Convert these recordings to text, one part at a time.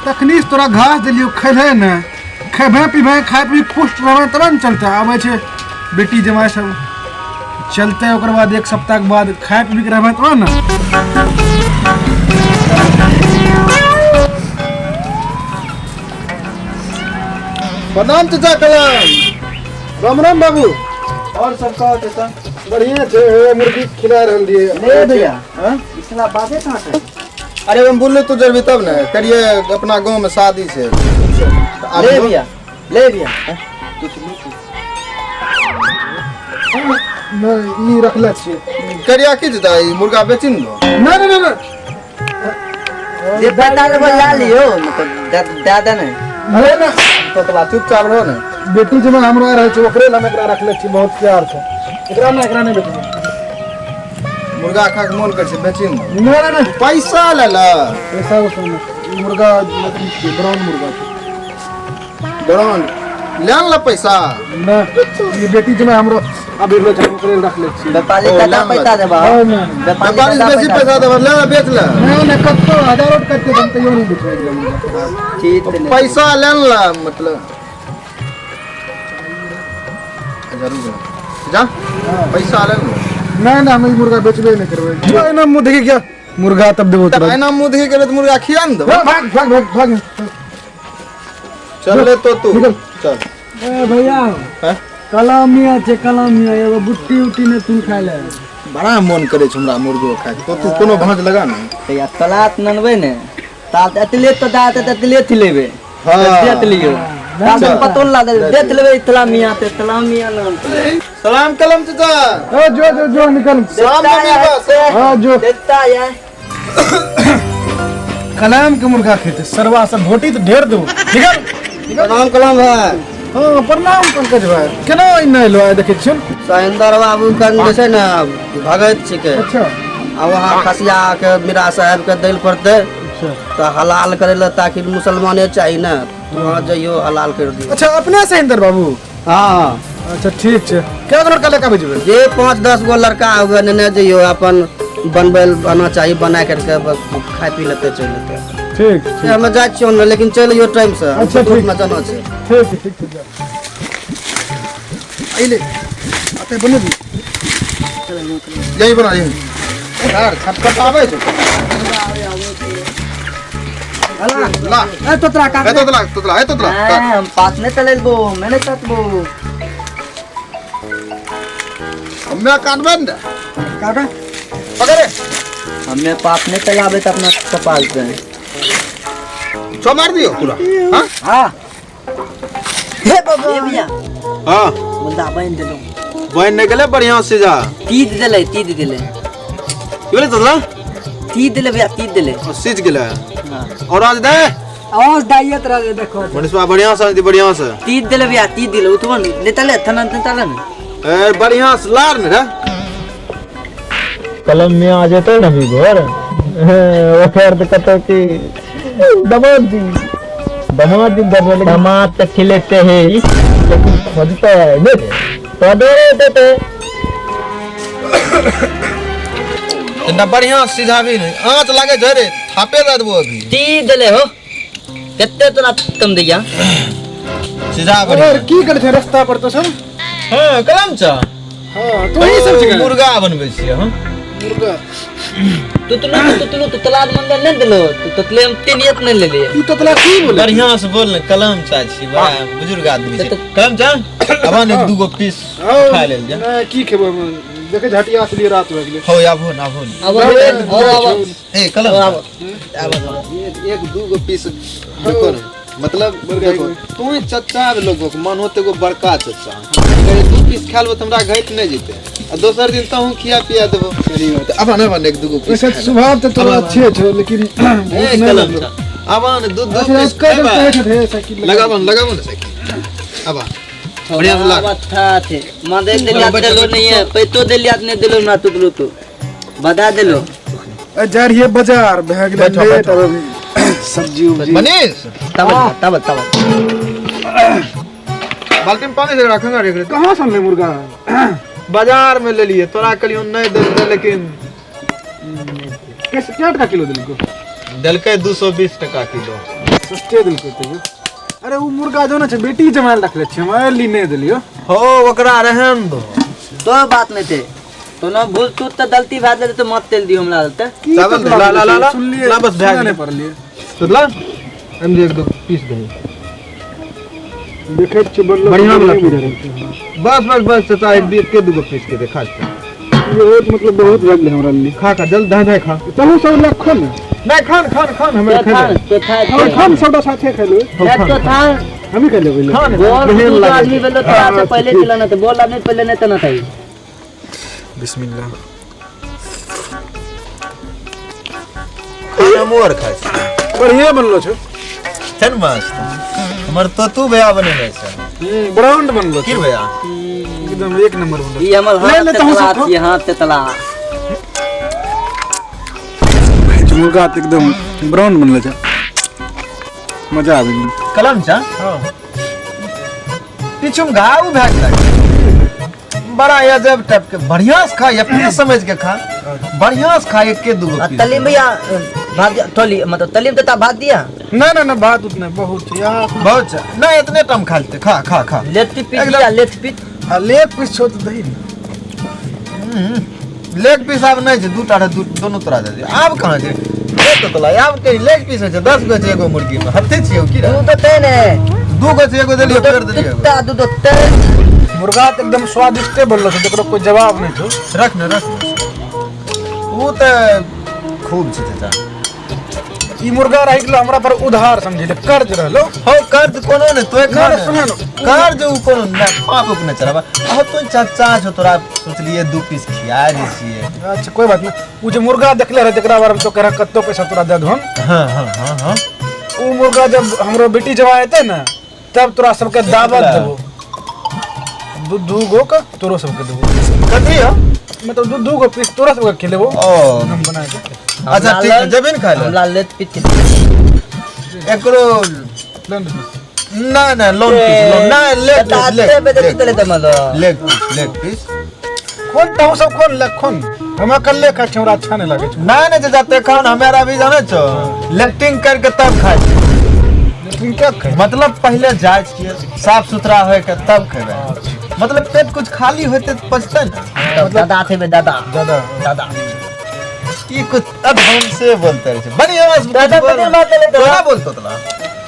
तखनी से तोरा घास देलियो खेलहे ने खेबे पीबे खाय पी पुष्ट रहबे तब ने चलते आबै छै बेटी जमाय सब चलते ओकर बाद एक सप्ताह के बाद खाय पी के रहबे तब ने। प्रणाम चाचा कलाम। राम राम बाबू। और सब कहो चाचा? बढ़िया छै, हे मुर्गी खिला रहल रहियै। ले भैया। हाँ? इसला बाजे कहाँ छै? अरे हम बोलले तो जरबी तब ने करिए, अपना गांव में शादी छै। ले भैया, ले भैया। नहीं, ई रखले छियै। करिया की चाचा ई मुर्गा बेची ने दो? नहीं नहीं नहीं। जे बता देबो ला लियो, मतलब दे दे ने। अरे ना। तोतला चुपचाप रहो ने। बेटी जमा हमरो रहै छै, ओकरे लए हम एकरा रखले छी बहुत प्यार से। एकरा ने एकरा नहीं बेचबै। मुर्गा खा के मन कर छै, बेची ने दो। नहीं नहीं नहीं। पैसा ले ला। पैसा वैसा नहीं। मुर्गा ब्राउन मुर्गा छै। ब्राउन ले ला पैसा। ना, ये बेटी जमा हमरो अभी रोज हम ओकरे रख ले छी। व्यापारी ओ, कता ले पैसा ला। देबा? हाँ, ना। व्यापारी से बेसी पैसा देबा, ले ला, बेच ले। नहीं, नहीं, कत्तो हजारों टका के हम तैयो नहीं बेचबै एकरा मुर्गा। ठीक है। पैसा ले ला मतलब। जरूर जा, पैसा ले ला। नहीं, नहीं, हम ई मुर्गा बेचबे नहीं करबै। जो एना मुँह देखी क्या मुर्गा तब देबो तोरा। एना मुँह देखी के मुर्गा खिया ने देबो। भाग, भाग, भाग, भाग। चल ले तो तू। निकल। चल। ए भैया। हैं? कलमिया छै, कलमिया, एगो बुट्टी उट्टी ने तू खाय ले। बड़ा मन करे छै हमरा मुर्गो खाय के। तो तू कोनो भांज लगा ने। भैया तलात ननबै ने ताल त एतले तो दात त एतले थिलेबे। हाँ। देत लियो। ताल त पतो न लागल, देत लेबे इतला मियां ते इतला मियां नाम। सलाम कलम चाचा। ओ जो जो जो निकल। सलाम नबी बस। हां जो। देता है। कलाम के मुर्गा खेते सरवा सब भोटी तो ढेर दो। निकल। प्रणाम कलाम भाई। हाँ प्रणाम पंकज भाई। केना एना एलो आइ देखै छियौ? सहेंद्र बाबू कन जे छै ने भगत छिकै। अच्छा। आ वहाँ खसिया के मीरा साहब के दैल पड़तै। अच्छा। तऽ हलाल करै लए ताकि मुसलमाने चाही ने, तो वहाँ जइयो हलाल कर दियौ। अच्छा अपने सहेंद्र बाबू? हाँ। अच्छा ठीक छै। कै गो लड़का लेके आबै जेबै? जे 5-10 गो लड़का होगा नेने जइयो, अपन बनबै लए आना चाही, बना करके बस खाय पी लेतै चलि लेतै। ठीक, ठीक। हमे जाइ छियौ ने, लेकिन चलि अइयो टाइम से। अच्छा, ठीक। में जाना छै। ठीक, ठीक, ठीक, जा। अइले। अते बने दी। यही बना, यही। यार, खटखटाबै छै। ला। ए तोतरा काट। ए तोतला, तोतला, ए तोतला, काट। हम पास नहीं चलेबो, मैं नहीं काटबो। हम्मे काटबे ने। काटे। पकड़े। हमें पाप नहीं चलाबे त अपना कपाल पे। छो मार दियो पूरा। हां? हां। हे बाबा। हे भैया। हां। मुद्दा बन देलो। बन नहीं गेले बढ़िया से जा। तीत देले, तीत देले। की बोले तोतला? तीत देले भैया, तीत देले। और सिज गेले। हां। और आज दे। आवाज दाइयत रहे देखो। मनीषवा बढ़िया से दी, बढ़िया से। तीत देले भैया, तीत देले। उठबो न, नेताले, थना नेताले न। ए बढ़िया से लार ने रे। कलम में आ जेतै ने अभी घर। ओकर तऽ कतौ की दमाद जी, दमाद जी दर्द लेकिन दमाद तऽ खिलेते है लेकिन खोजते है नहीं तो दे देते। इतना बढ़िया सिझाबी नहीं, आंच लागे छै रे, थापे दे देबो अभी। ती देले हो। कते तोरा कम दिया? सिझा बढ़िया। अरे की करे छै रास्ता पर तो सब? हां कलम चा। हां तो ही सब छै। मुर्गा बनबै छियै हम। मुर्गा। तुतलू, तुतलू, तुतला मंदिर नहीं देलो, तो तुतले हम तीन एक नहीं ले लिए। तू ततला की बोले? बढ़िया से बोल ने, कलम चा छी, बड़ा बुजुर्ग आदमी छै। कलम चा, अब ने दू गो पीस खा लेल जा। नहीं, की खेबै हम? देखे झटिया से लिए रात भऽ गेलै। हो, आबो न, आबो न। आबो, आबो, आबो। ए, कलम चा। आबो। आबो। एक दू गो पीस देखो ने, मतलब देखो, तू ही चच्चा लोगों के मन होते एगो बड़का चच्चा। अगर दू पीस खा लेबो त हमरा घटि नहि जेतै। आ दोसर दिन तहूँ खिया पिया देबो। सही बात। अब ने बन एक दूगो पीस वैसे खा ले। स्वभाव तो तोरा अच्छे छौ, लेकिन ए, भूख नहीं कलम लगलो। चा। अब ने दू दू अच्छा, पीस कह खेबै। कहै छथि, साइकिल लगा। लगाबो न, लगाबो न साइकिल। अब आ। बढ़िया से लाग। अच्छा थे। मां देख देलिया देलो नहीं है, पैतो देलिया नहीं देलो ना तुतलू तो। बता देलो। ए, जा रहिए बाजार, भए गेलै बैठो, लेट, बैठो। अब सब्जी उब्जी। मनीष। तब, तब, तब। बाल्टी में पानी दे रखना रे। कहाँ से अनले मुर्गा? बाजार में ले लिए, तोरा कहलियो नहीं देलकै, लेकिन कैसे क्या टका किलो देलको? देलकै 220 टका किलो। सस्ते देलकै तैयो। अरे ओ मुर्गा जो ने छै बेटी जमायल रखले छियै, हम एली नहि देलियो। हो ओकरा रहन दो। तो बात नहीं थे तो ना भूल तू तो गलती भए गेलै तो मत तेल दियो हमरा ते। की चावल तोतला ला, ला, ला, ला। सुनलियै, ला, बस भए सुनले गेलै। नहि पड़लियै। सुनला एम एक दो पीस दही। देखै छियै बनलो बढ़िआँ नहि बनल। बुझा रहल छै। बस बस बस चाचा एक के दूगो पीस के दे खा। बहुत मतलब बहुत भए गेलै हमरा लिए। खा खा जल्द धाय धाय खा। चलू सब लग खो ने। नहीं खान खान खान हमें खान तो खा हम खान सबटा साथे खा लेबै। तो था हमही खा लेबै। खान बोल बढ़िआँ दू लागै आदमी छै। भेलो तोरा से पहले चला ना, बोल आदमी पहले नहीं तना था। बिस्मिल्लाह। खाना हमहूँ आर खाइ छी। बढ़िया बनलो छौ। छै ने मस्त। हमर तोतू भैया बनेने छै। ब्राउन बनलो की छौ। भैया? एकदम एक नंबर बनलो। ई हमर ले हाथ ले से तहूँ तला सब खो। छियै, हाथ से तला। मुर्गा तऽ एकदम ब्राउन बनलो छै, मजा आबि गेल। कलम चा पीछू में घाव भए गेलै बड़ा अजब टाइप के। बढ़िया से खा, अपने समझ के खा, बढ़िया से खा एक के दूगो आ पीस। तलीम भैया भात दिया, टोली मतलब तलीम तो भात दिया। ना ना ना भात उतना बहुत छै यहाँ। बहुत छै ना, इतने टाइम खा लेते। खा खा खा। लेट पीस दिया, लेट पीस। आ लेग पीस छौ तऽ दही ने। लेग पीस आब नहि छै, दूटा रह, दू दोनों तोरा दे दियौ। आब कहाँ छै ले तो तोला आब के लेग पीस होइ छै 10 गो छै एगो मुर्गी में हत्ते छियौ की रे? दू तो ते ने दू गो छै एगो देलियौ फेर देलियौ एगो। दूटा दू तो ते। मुर्गा तऽ एकदम स्वादिष्टे बनलो छै, जकरो कोई जवाब नहि छौ। रख ने रख ने, ओ तऽ खूब छै चाचा। ई मुर्गा रहि गेलो हमरा पर उधार समझी ले, कर्ज रहलो। हो कर्ज कोनो ने तोय खा ना, ना, ने। सुना ना। कर्ज उ कोनो ना पाप उप ने चढ़ाबा। अहो तो चाचा छौ तोरा सोचलिए दू पीस खिया दै छियै। अच्छा कोई बात नहीं। उ जे मुर्गा देखले रहे तकरा बारे में तो कह कत्तो पैसा तोरा दे दहन। हाँ हाँ हाँ हाँ। उ मुर्गा जब हमरो बेटी जमा एते ने तब तोरा सबके दावत देबो, दू दू गो के तोरो सबके देबो। कथी हो? मतलब दू दू गो पीस तोरा सबके खिलेबो। ओ हम बना के। अच्छा ठीक है, जबे ने खाय ले। हमरा लेट पीस के एकरो लोन पीस। ना ना लोन पीस लोन ना लेग पीस लेग बेटे ले ते मतलब लेग पीस लेग पीस। खोन तहु सब खोन ले खोन, हमरा कल्ले खाइ छै, हमरा अच्छा नहीं लागे छै। ना ना चाचा ते खान हमारा भी जाने छो लेटिंग करके तब खाइ छी। लेकिन क्या खाइ? मतलब पहले जाइ छियै साफ सुथरा होय के तब खेबै, मतलब पेट कुछ खाली होते तऽ पचतै ने। मतलब दादा थे बे दादा दादा दादा ई कुछ अब हमसे बोलते रहे छै बढ़िया से दादा बोल। बड़ी बात ले तोरा बोलतो तोरा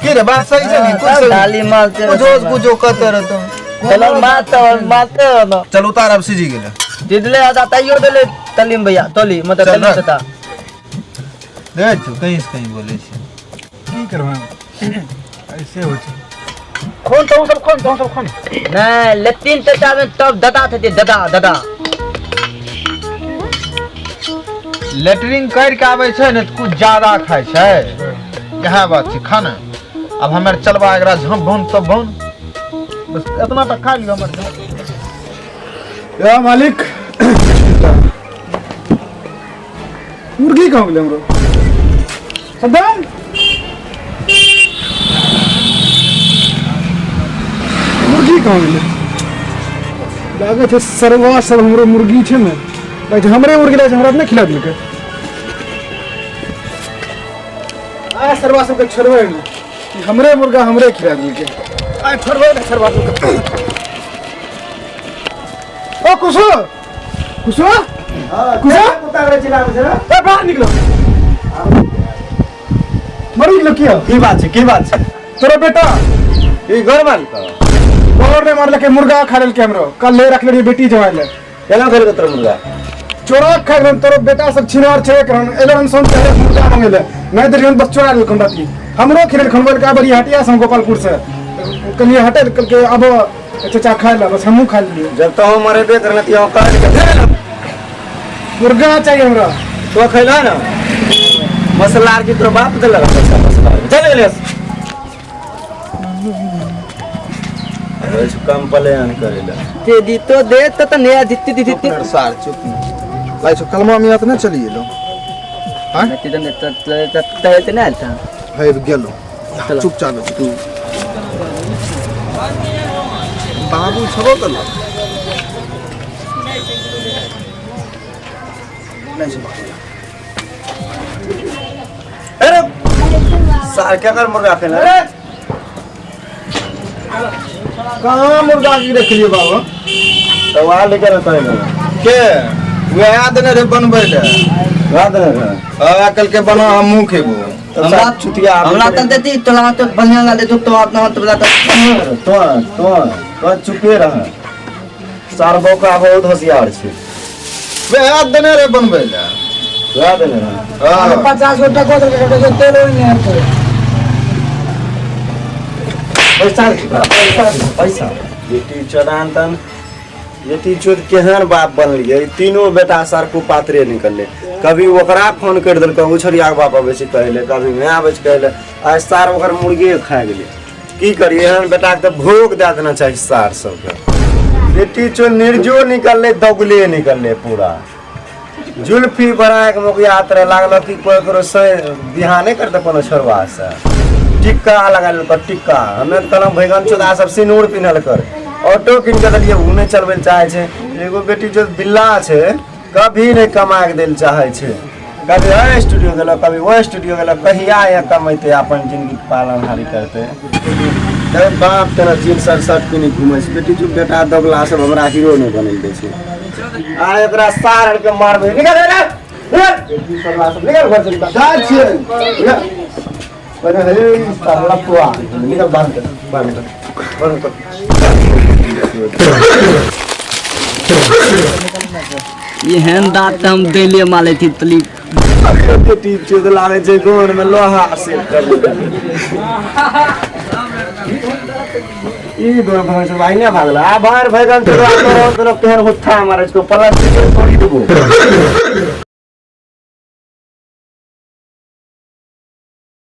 की रे बात सही छै नी? कुछ सही। गाली मारते कुछ कुछ कहते रहतो। चलो मारते मारते ना। चल उतार अब सीजी गेलै। दिदले आदा तैयो देले तलीम भैया तोली मतलब चल तलीम रख। तता देख छौ कहीं से कहीं बोलै छै। की करबै ऐसे होइ छै। खोन तहु सब खोन, तहु सब खोन। नहीं लेकिन चाचा में तब दादा थे दादा दादा। लेटरिन करके आबै छै ने तऽ कुछ ज्यादा खाइ छै, इएह बात छै। खाना अब हमर चलबा एकरा झप भौन तब भौन बस एतना तक खा लियौ हमर। या मालिक मुर्गी कहाँ गेलै हमरो? सद्दाम मुर्गी कहाँ गेलै? लागै छै सरवा सब हमरो मुर्गी छै ने, लागै छै हमरे मुर्गी लागै छै, हमरा नहि खिला देलकै। आ सरवा सबके छोड़बै नहि, हमरे मुर्गा हमरे खिला देलकै। आ छोड़बै नहि सरवा सबके। ओ कुसु कुसु कुसु ए बाहर निकलो, मरी गेलो किया? की बात छै, की बात छै? तोरा बेटा ई घर मालिक और नहीं मारलकै, मुर्गा खा लेलकै हमरो। कल ले रखले रहियै बेटी जमाय ले। केना खेलकै तोरा मुर्गा? चोरा खा गेलन तोरो बेटा सब छिनार छै करन एलन सोन चाहे मुर्गा मंगेले नहीं देलियन, बस चोरा लेलखन राति। हमरो खिलेलखन बोल के बड़ी हटिया से गोपालपुर से कलिए हटे के अब चाचा खाय ला, बस हमहूँ खा लेलियै। जब तो हम मरेबे करना त यहाँ काट के मुर्गा चाहिए हमरा। तो खैला ना मसला आर की तोरा बाप देलक पैसा मसला चल गेलै। अरे कम पलायन करेला ते दी तो दे तो त नया दित्ती दी दित्ती। सार चुप लाइ छौ कलमा मिया त नै चली गेलो। हां ते त त त त नै था हे गेलो चुपचाप तू बाबू छबो कलो नहीं छै बाबू। अरे सार केकर मुर्गा खेले रे? कहाँ मुर्गा की रखलिए बाबा? तऽ वएह लेके रहतै ने। के वएह देने रहे बनबै लए। वएह देने रहे। हाँ कल के बना हमहूँ खेबो। हमरा चुतिया हमरा तऽ देती तोला तो बढ़िया ला देतो तो अपना हाथ बला तो तो तो चुपे रह। सार बौका बहुत होशियार छै। वएह देने रहे बनबै लए। वएह देने रहे। हाँ। 50 गो टको देलकै, तेलो नहि हेतै। पैसा पैसा पैसा बेटी चोदान तन बेटी चोद केहन बाप बनलियै, तीनों बेटा सार कुपात्रे निकलले। कभी ओकरा फोन करि देलकै ओ छोड़िया के बाप अबै छै कहै लए, कभी माय आबै छै कहै लए। आइ सार ओकर मुर्गे खा गेलै। की करियै, एहन बेटाके तऽ भोग दए देना चाही सार सबके। बेटी चोद निर्जो निकललै, दौगले निकललै, पूरा जुल्फी बनाए के मोकिया तरह लागल कि कोई ककरो से बियाह नहि करतै कोनो छोड़वा से। टिक्का लगा लेलको टिक्का। हमे तऽ कहलहुँ भैगन चोदा सब सिनूर पिन्हल कर। ऑटो कीन के देलियै, ओ नहि चलबै लए चाहै छै। एगो बेटी जो बिल्ला छै, कभी नहि कमा के दै लए चाहै छै। कभी ओहि स्टूडियो गेलो, कभी ओ स्टूडियो गेलो। कहिया यहाँ कमेतै, अपन जिंदगी के पालन हारी करतै? तब बाप तेरा जींस आर शर्ट पिन्ही घूमै छै। बेटी जो बेटा दगला सब हमरा हीरो नहि बनै दै छै। आ एकरा सार आर के मारबै। निकल रे, निकल बेटी सरला सब, निकल घर से, निकल। जा छियै, निकल। पहिले हे साला पुआ, निकल, बांध कर, बांध कर, बांध कर। एहन दाँत तऽ हम दैले मारै छी तली। बेटी चोद लागै छै गोर में लोहा सेट कर। ई दोनो भगवान से भाई ने भागला। आ बाहर भगवान चोद तोरो तोरो केहन हुत्था मारे इसको, प्लास्टिक के तोड़ी देबो।